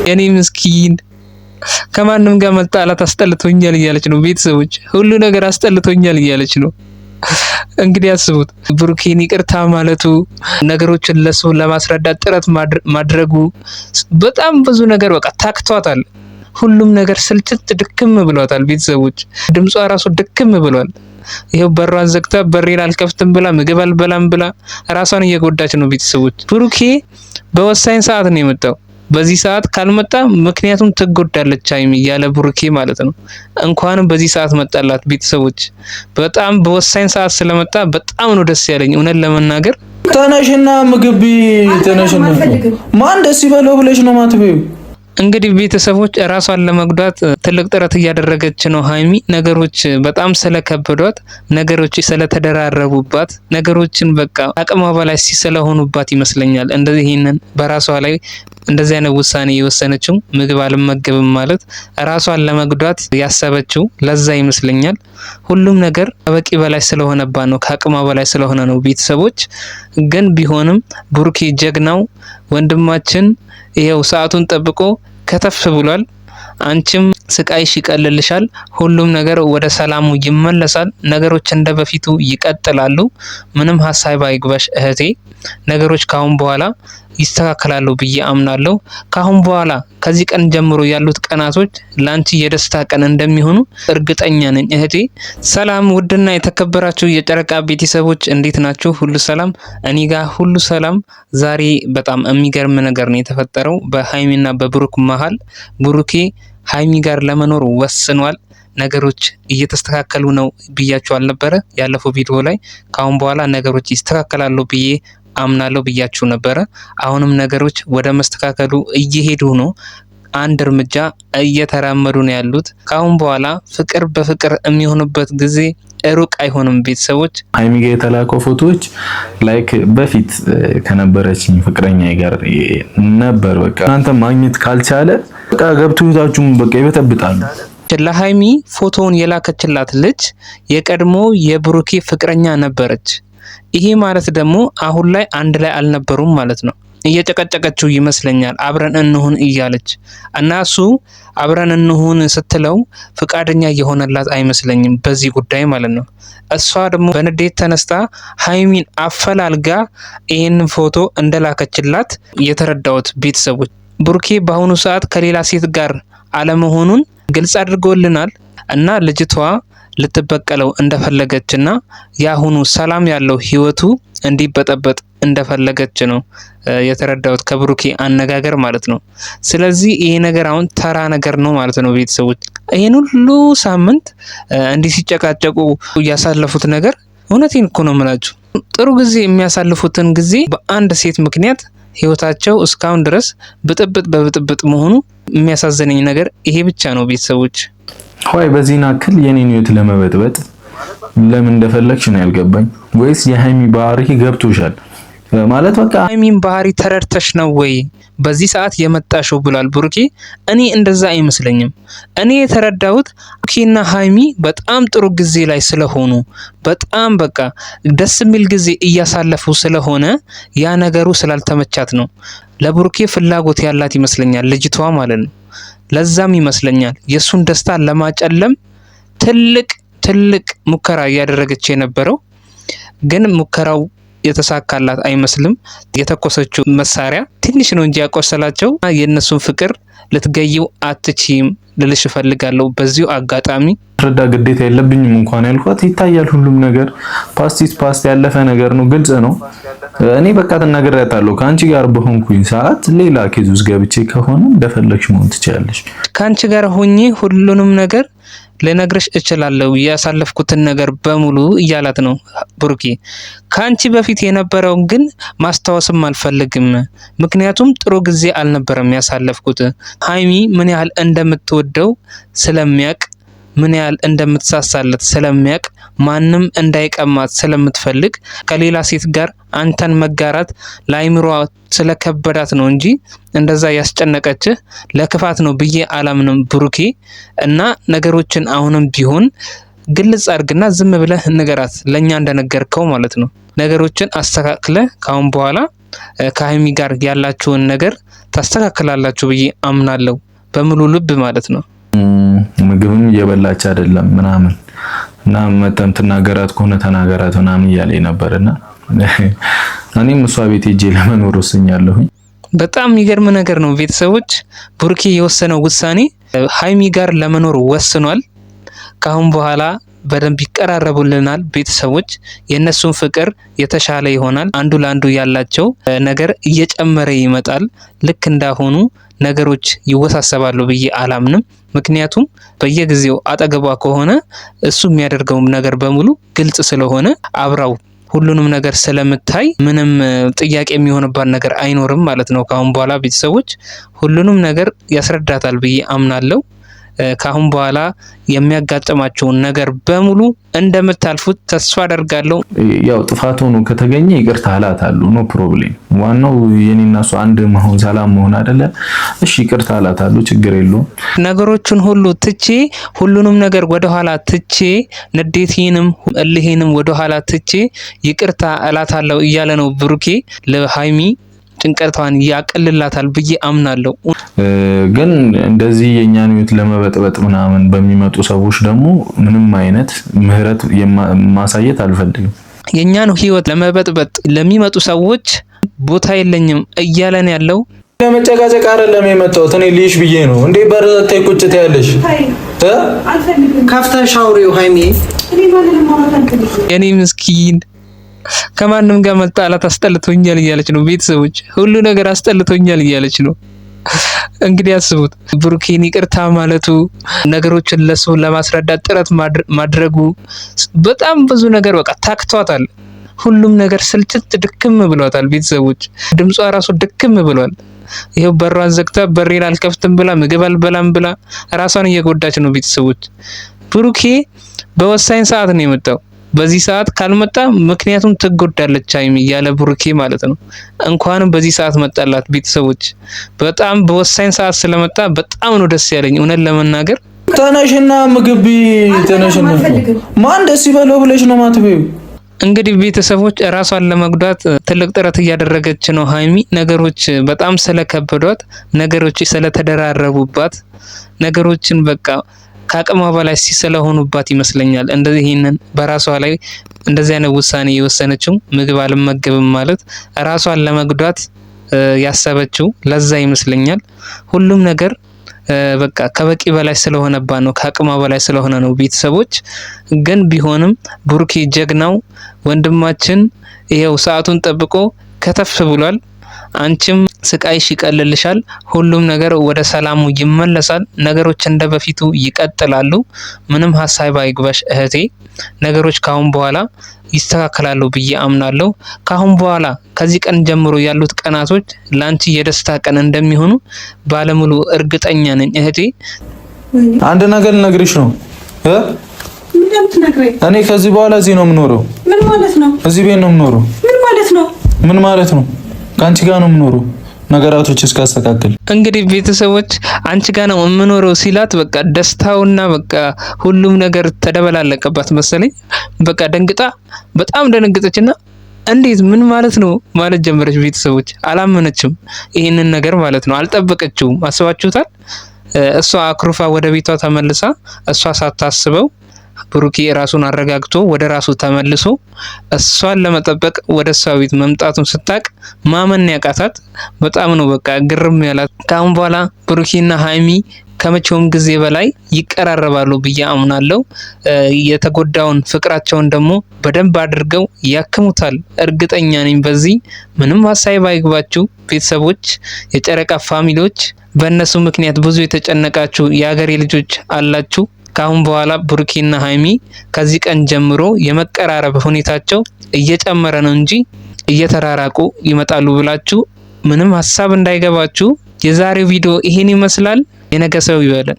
የኔ ምስኪን ከማንም ጋር መጣላት አስጠልቶኛል እያለች ነው። ቤተሰቦች ሁሉ ነገር አስጠልቶኛል እያለች ነው። እንግዲህ አስቡት ብሩኬን ይቅርታ ማለቱ፣ ነገሮችን ለሰው ለማስረዳት ጥረት ማድረጉ በጣም ብዙ ነገር በቃ ታክቷታል። ሁሉም ነገር ስልችት ድክም ብሏታል። ቤተሰቦች ድምጿ ራሱ ድክም ብሏል። ይሄው በሯን ዘግታ በሬን አልከፍትም ብላ ምግብ አልበላም ብላ ራሷን እየጎዳች ነው። ቤተሰቦች ብሩኬ በወሳኝ ሰዓት ነው የመጣው። በዚህ ሰዓት ካልመጣ ምክንያቱም ትጎዳለች ሀይሚ እያለ ብሩኬ ማለት ነው። እንኳንም በዚህ ሰዓት መጣላት። ቤተሰቦች በጣም በወሳኝ ሰዓት ስለመጣ በጣም ነው ደስ ያለኝ እውነት ለመናገር። ተነሽና ምግብ ተነሽና፣ ማን ደስ ይበለው ብለሽ ነው ማትበይው? እንግዲህ ቤተሰቦች ራሷን ለመጉዳት ትልቅ ጥረት እያደረገች ነው ሀይሚ። ነገሮች በጣም ስለከበዷት፣ ነገሮች ስለተደራረቡባት፣ ነገሮችን በቃ አቅሟ በላይ ስለሆኑባት ይመስለኛል እንደዚህ ይህንን በራሷ ላይ እንደዚህ አይነት ውሳኔ የወሰነችው። ምግብ አልመገብም ማለት ራሷን ለመጉዳት ያሰበችው ለዛ ይመስለኛል። ሁሉም ነገር ከበቂ በላይ ስለሆነባት ነው፣ ከአቅሟ በላይ ስለሆነ ነው። ቤተሰቦች ግን ቢሆንም ብሩኬ ጀግናው ወንድማችን ይኸው ሰዓቱን ጠብቆ ከተፍ ብሏል። አንቺም ስቃይሽ ይቀልልሻል። ሁሉም ነገር ወደ ሰላሙ ይመለሳል። ነገሮች እንደ በፊቱ ይቀጥላሉ። ምንም ሀሳብ አይግባሽ እህቴ። ነገሮች ካሁን በኋላ ይስተካከላሉ ብዬ አምናለሁ። ካሁን በኋላ ከዚህ ቀን ጀምሮ ያሉት ቀናቶች ላንቺ የደስታ ቀን እንደሚሆኑ እርግጠኛ ነኝ እህቴ። ሰላም ውድና የተከበራችሁ የጨረቃ ቤተሰቦች እንዴት ናችሁ? ሁሉ ሰላም? እኔ ጋር ሁሉ ሰላም። ዛሬ በጣም የሚገርም ነገር ነው የተፈጠረው በሀይሚና በብሩክ መሀል። ብሩኬ ሀይሚ ጋር ለመኖር ወስኗል። ነገሮች እየተስተካከሉ ነው ብያችሁ አልነበረ? ያለፈው ቪዲዮ ላይ ካሁን በኋላ ነገሮች ይስተካከላሉ ብዬ አምናለሁ ብያችሁ ነበረ። አሁንም ነገሮች ወደ መስተካከሉ እየሄዱ ነው። አንድ እርምጃ እየተራመዱ ነው ያሉት። ካሁን በኋላ ፍቅር በፍቅር የሚሆኑበት ጊዜ ሩቅ አይሆንም። ቤተሰቦች ሀይሚ ጋ የተላከው ፎቶዎች like በፊት ከነበረችኝ ፍቅረኛ ጋር ነበር። በቃ እናንተ ማግኘት ካልቻለ በቃ ገብቶ ህይወታችሁን በቃ ይበጠብጣሉ። ለሀይሚ ፎቶውን የላከችላት ልጅ የቀድሞ የብሩኬ ፍቅረኛ ነበረች። ይሄ ማለት ደግሞ አሁን ላይ አንድ ላይ አልነበሩም ማለት ነው። እየጨቀጨቀችው ይመስለኛል አብረን እንሁን እያለች እና እሱ አብረን እንሁን ስትለው ፍቃደኛ እየሆነላት አይመስለኝም በዚህ ጉዳይ ማለት ነው። እሷ ደግሞ በንዴት ተነስታ ሀይሚን አፈላልጋ ይህንን ፎቶ እንደላከችላት የተረዳሁት ቤተሰቦች፣ ብሩኬ በአሁኑ ሰዓት ከሌላ ሴት ጋር አለመሆኑን ግልጽ አድርጎልናል እና ልጅቷ ልትበቀለው እንደፈለገች እና የአሁኑ ሰላም ያለው ህይወቱ እንዲበጠበጥ እንደፈለገች ነው የተረዳሁት ከብሩኬ አነጋገር ማለት ነው። ስለዚህ ይሄ ነገር አሁን ተራ ነገር ነው ማለት ነው። ቤተሰቦች ይሄን ሁሉ ሳምንት እንዲህ ሲጨቃጨቁ እያሳለፉት ነገር እውነቴን እኮ ነው የምላችሁ፣ ጥሩ ጊዜ የሚያሳልፉትን ጊዜ በአንድ ሴት ምክንያት ህይወታቸው እስካሁን ድረስ ብጥብጥ በብጥብጥ መሆኑ የሚያሳዝነኝ ነገር ይሄ ብቻ ነው ቤተሰቦች። ሆይ በዚህን አክል የኔን ህይወት ለመበጥበጥ ለምን እንደፈለግሽ ነው ያልገባኝ። ወይስ የሀይሚ ባህሪ ገብቶሻል ማለት በቃ ሀይሚን ባህሪ ተረድተሽ ነው ወይ በዚህ ሰዓት የመጣሽው ብሏል ብሩኬ። እኔ እንደዛ አይመስለኝም። እኔ የተረዳሁት ብሩኬና ሀይሚ በጣም ጥሩ ጊዜ ላይ ስለሆኑ፣ በጣም በቃ ደስ የሚል ጊዜ እያሳለፉ ስለሆነ ያ ነገሩ ስላልተመቻት ነው። ለብሩኬ ፍላጎት ያላት ይመስለኛል ልጅቷ ማለት ነው። ለዛም ይመስለኛል የእሱን ደስታ ለማጨለም ትልቅ ትልቅ ሙከራ እያደረገች የነበረው፣ ግን ሙከራው የተሳካላት አይመስልም። የተኮሰችው መሳሪያ ትንሽ ነው እንጂ ያቆሰላቸው የእነሱን ፍቅር ልትገይው አትችይም ልልሽ እፈልጋለሁ። በዚሁ አጋጣሚ ረዳ ግዴታ የለብኝም እንኳን ያልኳት ይታያል። ሁሉም ነገር past is past፣ ያለፈ ነገር ነው፣ ግልጽ ነው። እኔ በቃ ተናግሬያታለሁ። ከአንቺ ጋር በሆንኩኝ ሰዓት ሌላ case ውስጥ ገብቼ ከሆነ እንደፈለግሽ መሆን ትችያለሽ። ከአንቺ ጋር ሆኜ ሁሉንም ነገር ልነግርሽ እችላለሁ ያሳለፍኩትን ነገር በሙሉ እያላት ነው ብሩኬ። ከአንቺ በፊት የነበረውን ግን ማስታወስም አልፈልግም፣ ምክንያቱም ጥሩ ጊዜ አልነበረም ያሳለፍኩት። ሀይሚ ምን ያህል እንደምትወደው ስለሚያቅ፣ ምን ያህል እንደምትሳሳለት ስለሚያቅ፣ ማንም እንዳይቀማት ስለምትፈልግ ከሌላ ሴት ጋር አንተን መጋራት ለአይምሯ ስለከበዳት ነው እንጂ እንደዛ ያስጨነቀችህ ለክፋት ነው ብዬ አላምንም ብሩኬ። እና ነገሮችን አሁንም ቢሆን ግልጽ አድርግና ዝም ብለህ ንገራት፣ ለእኛ እንደነገርከው ማለት ነው። ነገሮችን አስተካክለህ ካሁን በኋላ ከሀይሚ ጋር ያላችሁን ነገር ታስተካክላላችሁ ብዬ አምናለሁ። በሙሉ ልብ ማለት ነው። ምግብም እየበላች አይደለም ምናምን እና መተም ትናገራት ከሆነ ተናገራት ምናምን እያለኝ ነበርና እኔም እሷ ቤት ሄጄ ለመኖር ወስኛለሁኝ። በጣም የሚገርም ነገር ነው ቤተሰቦች። ብሩኬ የወሰነው ውሳኔ ሀይሚ ጋር ለመኖር ወስኗል። ካሁን በኋላ በደንብ ይቀራረቡልናል ቤተሰቦች። የእነሱን ፍቅር የተሻለ ይሆናል። አንዱ ለአንዱ ያላቸው ነገር እየጨመረ ይመጣል። ልክ እንዳሆኑ ነገሮች ይወሳሰባሉ ብዬ አላምንም። ምክንያቱም በየጊዜው አጠገቧ ከሆነ እሱ የሚያደርገውም ነገር በሙሉ ግልጽ ስለሆነ አብራው ሁሉንም ነገር ስለምታይ ምንም ጥያቄ የሚሆንባት ነገር አይኖርም ማለት ነው። ከአሁን በኋላ ቤተሰቦች ሁሉንም ነገር ያስረዳታል ብዬ አምናለሁ። ከአሁን በኋላ የሚያጋጥማቸውን ነገር በሙሉ እንደምታልፉት ተስፋ አደርጋለሁ። ያው ጥፋት ሆኖ ከተገኘ ይቅርታ እላታለሁ። No problem። ዋናው የኔና እሱ አንድ መሆን ሰላም መሆን አይደለ? እሺ ይቅርታ እላታለሁ፣ ችግር የለውም። ነገሮችን ሁሉ ትቼ ሁሉንም ነገር ወደኋላ ትቼ ንዴቴንም እልሄንም ወደኋላ ትቼ ይቅርታ እላታለሁ እያለ ነው ብሩኬ ለሀይሚ ጭንቀቷን ያቀልላታል ብዬ አምናለሁ። ግን እንደዚህ የእኛን ህይወት ለመበጥበጥ ምናምን በሚመጡ ሰዎች ደግሞ ምንም አይነት ምህረት ማሳየት አልፈልግም። የእኛን ህይወት ለመበጥበጥ ለሚመጡ ሰዎች ቦታ የለኝም እያለን ያለው ለመጨቃጨቅ አይደለም የመጣሁት እኔ ልይሽ ብዬ ነው። እንዴ በር ዘግተሽ ቁጭ ትያለሽ? ከፍተሽ አውሪው ሃይሚ። የኔ ምስኪን ከማንም ጋር መጣላት አስጠልቶኛል እያለች ነው። ቤተሰቦች ሁሉ ነገር አስጠልቶኛል እያለች ነው። እንግዲህ አስቡት ብሩኬን ይቅርታ ማለቱ፣ ነገሮችን ለሱ ለማስረዳት ጥረት ማድረጉ በጣም ብዙ ነገር በቃ ታክቷታል። ሁሉም ነገር ስልችት ድክም ብሏታል። ቤተሰቦች ድምጿ ራሱ ድክም ብሏል። ይሄው በሯን ዘግታ በሬን አልከፍትም ብላ ምግብ አልበላም ብላ ራሷን እየጎዳች ነው። ቤተሰቦች ብሩኬ በወሳኝ ሰዓት ነው የመጣው። በዚህ ሰዓት ካልመጣ ምክንያቱም ትጎዳለች ሀይሚ እያለ ብሩኬ ማለት ነው። እንኳንም በዚህ ሰዓት መጣላት። ቤተሰቦች በጣም በወሳኝ ሰዓት ስለመጣ በጣም ነው ደስ ያለኝ እውነት ለመናገር። ተነሽና ምግብ ተነሽና፣ ማን ደስ ይበለው ብለሽ ነው ማትበይው? እንግዲህ ቤተሰቦች ራሷን ለመጉዳት ትልቅ ጥረት እያደረገች ነው ሀይሚ። ነገሮች በጣም ስለከበዷት፣ ነገሮች ስለተደራረቡባት፣ ነገሮችን በቃ ከአቅሟ በላይ ስለሆኑባት ይመስለኛል እንደዚህ ይህንን በራሷ ላይ እንደዚህ አይነት ውሳኔ የወሰነችው። ምግብ አልመገብም ማለት ራሷን ለመጉዳት ያሰበችው ለዛ ይመስለኛል። ሁሉም ነገር በቃ ከበቂ በላይ ስለሆነባት ነው፣ ከአቅሟ በላይ ስለሆነ ነው። ቤተሰቦች ግን ቢሆንም ብሩኬ ጀግናው ወንድማችን ይሄው ሰዓቱን ጠብቆ ከተፍ ብሏል። አንቺም ስቃይሽ ይቀልልሻል። ሁሉም ነገር ወደ ሰላሙ ይመለሳል። ነገሮች እንደ በፊቱ ይቀጥላሉ። ምንም ሀሳብ አይግባሽ እህቴ። ነገሮች ካሁን በኋላ ይስተካከላሉ ብዬ አምናለሁ። ካሁን በኋላ ከዚህ ቀን ጀምሮ ያሉት ቀናቶች ላንቺ የደስታ ቀን እንደሚሆኑ ባለሙሉ እርግጠኛ ነኝ እህቴ። አንድ ነገር ልነግርሽ ነው። እኔ ከዚህ በኋላ እዚህ ነው የምኖረው። ምን ማለት ነው? እዚህ ቤት ነው የምኖረው። ምን ማለት ነው? ምን ማለት ነው? ከአንቺ ጋር ነው የምኖረው ነገራቶች እስካስተካክል። እንግዲህ ቤተሰቦች አንቺ ጋር ነው የምኖረው ሲላት በቃ ደስታውና በቃ ሁሉም ነገር ተደበላለቀባት መሰለኝ። በቃ ደንግጣ በጣም ደነግጠችና እንዴት ምን ማለት ነው ማለት ጀመረች። ቤተሰቦች አላመነችም ይህንን ነገር ማለት ነው፣ አልጠበቀችውም። አስባችሁታል? እሷ አኩርፋ ወደ ቤቷ ተመልሳ እሷ ሳታስበው ብሩኬ ራሱን አረጋግቶ ወደ ራሱ ተመልሶ እሷን ለመጠበቅ ወደ እሷ ቤት መምጣቱን ስታቅ ማመን ያቃታት በጣም ነው በቃ ግርም ያላት። ከአሁን በኋላ ብሩኬና ሀይሚ ከመቼውም ጊዜ በላይ ይቀራረባሉ ብዬ አምናለሁ። የተጎዳውን ፍቅራቸውን ደግሞ በደንብ አድርገው ያክሙታል፣ እርግጠኛ ነኝ። በዚህ ምንም ሀሳብ አይግባችሁ ቤተሰቦች፣ የጨረቃ family ዎች፣ በእነሱ ምክንያት ብዙ የተጨነቃችሁ የሀገሬ ልጆች አላችሁ። ከአሁን በኋላ ብሩኬና ሀይሚ ከዚህ ቀን ጀምሮ የመቀራረብ ሁኔታቸው እየጨመረ ነው እንጂ እየተራራቁ ይመጣሉ ብላችሁ ምንም ሀሳብ እንዳይገባችሁ። የዛሬው ቪዲዮ ይሄን ይመስላል። የነገ ሰው ይበለን።